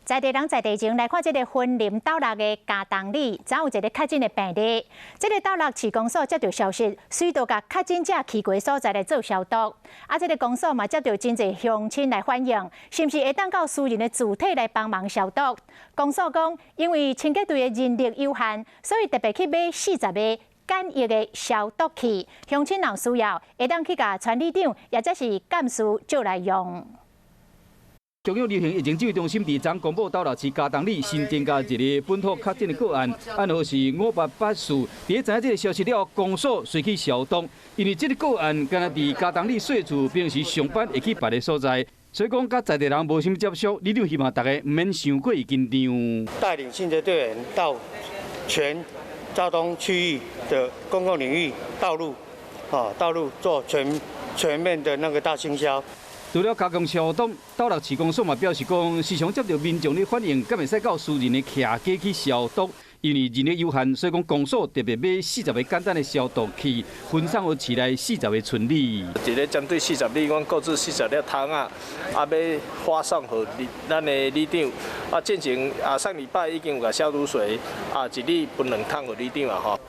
在地人在地情來看，這個雲林斗六的嘉東里，昨有一个確診的病例。這个斗六市公所接到消息，隨就共確診者去過所在來做消毒。啊，這个公所嘛接到真濟鄉親來反映，是毋是會當到私人的住宅來幫忙消毒？公所講，因為清潔隊的人力有限，所以特別去買40個簡易的消毒器。鄉親若有需要，會當去共村里長，抑者是幹事借來用。中央流行疫情指揮中心佇昨公布斗六市嘉東里新增加一个本土確診的個案，案號是58884。佇咧知影這个消息了後，公所隨去消毒，因為這个個案敢若佇嘉東里細厝，平時上班會去別个所在，所以講佮在地人無啥物接觸。里長希望大家毋免傷過緊張。帶領清潔隊員到全肇東區域的公共領域道路，啊道路做全面的那個大清消。除了加強消毒，斗六市公所嘛表示講，時常接到民眾的反映，敢會使到私人的徛家去消毒，因為人力有限，所以講公所特別買四十個簡單的消毒器，分送予市內四十個村里。一个針對四十里，阮購置40粒桶仔，啊，欲發送予咱的里長。啊，進前啊，上禮拜已經有共消毒水啊，一里分兩桶予里長啊，吼。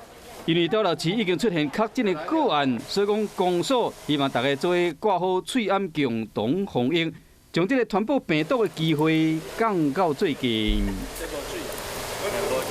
因為斗六市已經出現確診的個案，所以講公所希望大家做伙掛好喙罨共同防疫，將這个傳播病毒的機會降到最低。